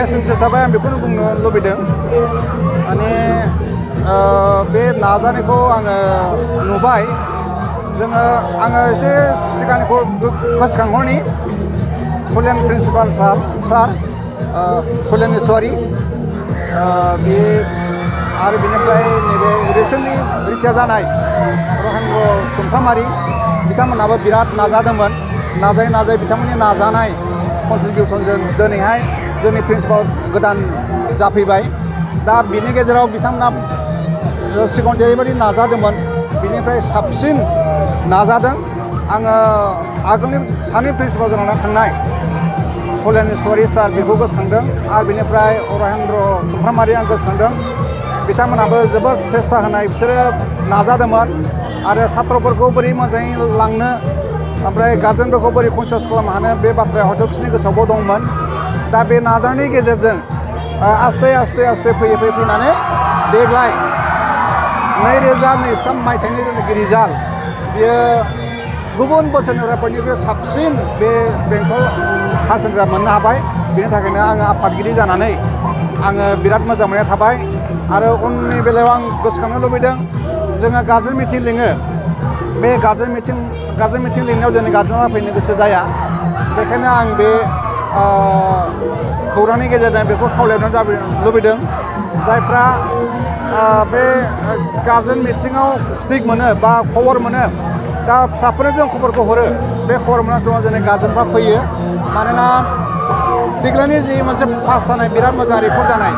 essence हिसाबै आं बेखौनो बुंनो लुबैदों माने बे नाजानायखौ आङो नुबाय आङो एसे सिगांनिखौ गोसोखांहरनि सल्यान प्रिन्सिपाल सार सल्यान इसवारि बे आरो बेनिफ्राय नैबे रिसेन्टलि रिटायार जानाय रहेन्द्र सुमफ्रामारि बिथांमोनहाबो बिराद नाजादोंमोन नाजायै बिथांमोननि नाजानाय कन्ट्रिबिउसनजों दिनैहाय जोंनि प्रिन्सिपाल गोदान जाफैबाय दा बिनि गेजेराव बिथांमोना सिगाङाव जेरैबायदि नाजादोंमोन बिनिफ्राय साबसिन नाजादों आङो आगोलनि सानै प्रिन्सिपाल जानानै थांनाय सल्यान इसवारि सार बेखौ गोसोखांदों आरो बेनिफ्राय रहेन्द्र सुमफ्रामारि आं गोसोखांदों बिथांमोनाबो जोबोद सेस्था होनाय बिसोरो नाजादोंमोन आरो सात्रफोरखौ बोरै मोजाङै लांनो ओमफ्राय गार्जेनफोरखौ बोरै कनसियास खालामनो हानो बे बाथ्राया हयथ' बिसोरनि गोसोआवबो दंमोन दा बे नाजानायनि गेजेरजों आस्ते फैनानै देग्लाय 2023 मायथाइनि जेनाखि रिजाल्ट बियो गुबुन बोसोरनिफ्राय बयनिख्रुइ साबसिन बे बेंटल हायार सेकेन्डारिया मोननो हाबाय बेनि थाखायनो आङो आफादगिरि जानानै आङो बिराद मोजां मोननाय थाबाय आरो उननि बेलायाव आं गोसोखांनो लुबैदों जोङो गार्जेन मिटिं लिङो बे गार्जेन मिटिं लिंनायाव जोंनि गार्जेनआ फैनो गोसो जाया बेखायनो आं बे खौरांनि गेजेरजों बेखौ खावलायनो लुबैदों जायफ्रा बे गार्जेन मिटिङाव स्टिक मोनो बा खबर मोनो दा फिसाफोरनो जों खबरखौ हरो बे खबर मोननाय समाव जोंनि गार्जेनफ्रा फैयो मानोना देग्लायनि जि मोनसे पास जानाय बिराद मोजां रेकर्ड जानाय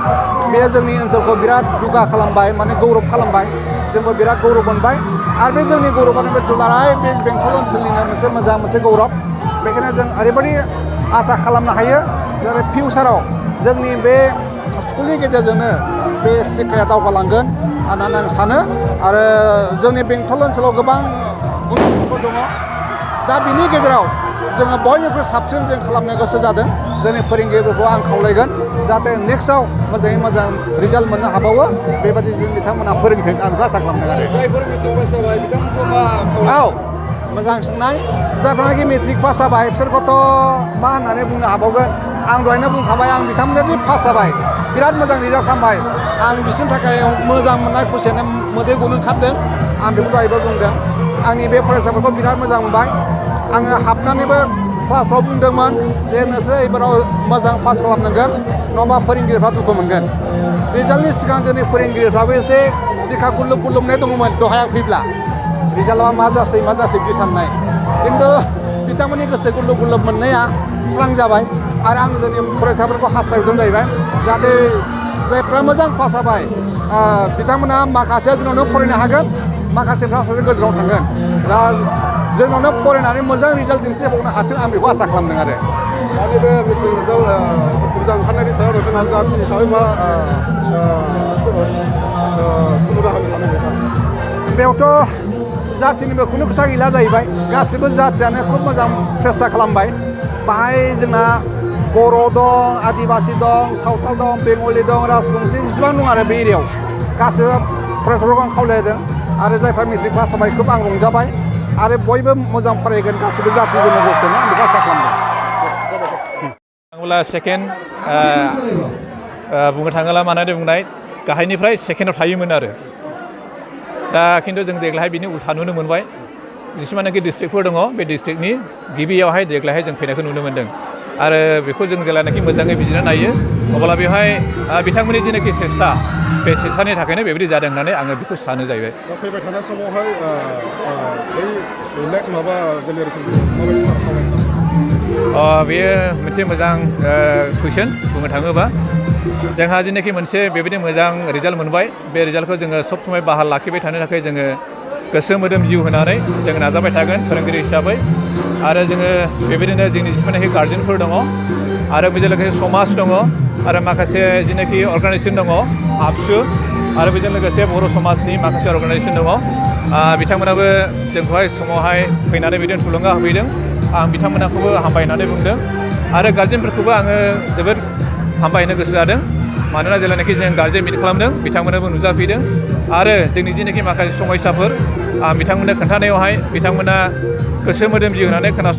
बेयो जोंनि ओनसोलखौ बिराद दुगा खालामबाय माने गौरब खालामबाय जोंबो बिराद गौरब मोनबाय आरो बे जोंनि गौरबानो बे दुलाराय बे बेंटल ओनसोलनिनो मोनसे गौरब बेखायनो जों ओरैबायदि आसा खालामनो हायो जेरै फिउचाराव जोंनि बे स्कुलनि गेजेरजोंनो बे शिक्षाया दावगालांगोन होननानै आं सानो आरो जोंनि बेंटल ओनसोलाव गोबां उन्दैफोर दङ दा बिनि गेजेराव जोङो बयनिख्रुइ साबसिन जों खालामनो गोसो जादों जोंनि फोरोंगिरिफोरखौ आं खावलायगोन जाहाथे नेक्स्टआव मोजाङै मोजां रिजाल्ट मोननो हाबावो बेबायदि जों बिथांमोनहा फोरोंथों आं बेखौ आसा खालामदों आरो औ मोजां सोंनाय जायफ्रानाखि मेट्रिक पास जाबाय बिसोरखौथ' मा होननानै बुंनो हाबावगोन आं दहायनो बुंखाबाय आं बिथांमोनादि पास जाबाय बिराद मोजां रिजाल्ट खालामबाय आं बिसोरनि थाखाय मोजां मोननाय खुसियानो मोदै गनो ओंखारदों आं बेखौ दहायबो बुंदों आंनि बे फरायसाफोरखौ बिराद मोजां मोनबाय आङो हाबनानैबो क्लासफ्राव बुंदोंमोन जे नोंसोरो एबाराव मोजां पास खालामनांगोन नङाबा फोरोंगिरिफ्रा दुखु मोनगोन रिजाल्टनि सिगां जोंनि फोरोंगिरिफ्राबो एसे बिखा गुल्लुबनाय दङमोन दहाय आं फैब्ला रिजाल्टआ मा जासै बिदि साननाय खिन्थु बिथांमोननि गोसो गुल्लुब मोननाया स्रां जाबाय आरो आं जोंनि फरायसाफोरखौ हास्थायदों जाहैबाय जाहाथे जायफ्रा मोजां पास जाबाय बिथांमोना माखासे दिनावनो फरायनो हागोन माखासेफ्रा गोजानाव थांगोन दा जोंनावनो फरायनानै मोजां रिजाल्ट दिन्थिबावनो हाथों आं बेखौ आसा खालामदों आरो दानि बे मेट्रिक रिजाल्ट मोजां ओंखारनायनि सायाव नोंथाङा जाथि हिसाबै मा थुलुंगा होनो सानो बेयावथ' जाथिनिबो खुनु खोथा गैला जाहैबाय गासिबो जाथियानो खुब मोजां सेस्था खालामबाय बाहाय जोंना बर' दं आदिबासि दं सावथाल दं बेंगलि दं राजबंसि जेसेबां दं आरो बे एरियायाव गासिबो फरायसाफोरखौ आं खावलायदों आरो जायफ्रा मेट्रिक पास जाबाय खोब आं रंजाबाय आरो बयबो मोजां फरायगोन गासिबो जाथि जन'गोष्ठीनो आं बेखौ आसा खालामदों थाङोब्ला सेकेन्ड बुंनो थाङोब्ला मानानै बुंनाय गाहायनिफ्राय सेकेन्डआव थायोमोन आरो दा खिन्थु जों देग्लायहाय बिनि उल्था नुनो मोनबाय जेसेबांनाखि डिस्ट्रिक्टफोर दङ बे डिस्ट्रिक्टनि गिबियावहाय देग्लायहाय जों फैनायखौ नुनो मोन्दों आरो बेखौ जों जेब्लानाखि मोजाङै बिजिरना नायो अब्ला बेवहाय बिथांमोननि जेनाखि सेस्था बे सेस्थानि थाखायनो बेबायदि जादों होननानै आङो बेखौ सानो जाहैबाय दा फैबाय थानाय समावहाय बै नेक्स्ट माबा जेनेरेसनखौ माबायदि खालामनो बेयो मोनसे मोजां कुइसन बुंनो थाङोबा जोंहा जेनाखि मोनसे बेबायदि मोजां रिजाल्ट मोनबाय बे रिजाल्टखौ जोङो सब समाय बाहाल लाखिबाय थानो थाखाय जोङो गोसो मोदोम जिउ होनानै जों नाजाबाय थागोन फोरोंगिरि हिसाबै आरो जोङो बेबायदिनो जोंनि जेसेबांनाखि गार्जेनफोर दङ आरो बेजों लोगोसे समाज दङ आरो माखासे जेनाखि अर्गानाइजेसन दङ आबसु आरो बेजों लोगोसे बर' समाजनि माखासे अर्गानाइजेसन दङ बिथांमोनाबो जोंखौहाय समावहाय फैनानै बिदिनो थुलुंगा होफैदों आं बिथांमोनखौबो हामबाय होननानै बुंदों आरो गार्जेनफोरखौबो आङो जोबोद हामबाय होनो गोसो जादों मानोना जेब्लानाखि जों गार्जेन मिट खालामदों बिथांमोनाबो नुजाफैदों आरो जोंनि जेनाखि माखासे समयसाफोर बिथांमोननो खोन्थानायावहाय बिथांमोना गोसो मोदोम जिउ होनानै खोनासं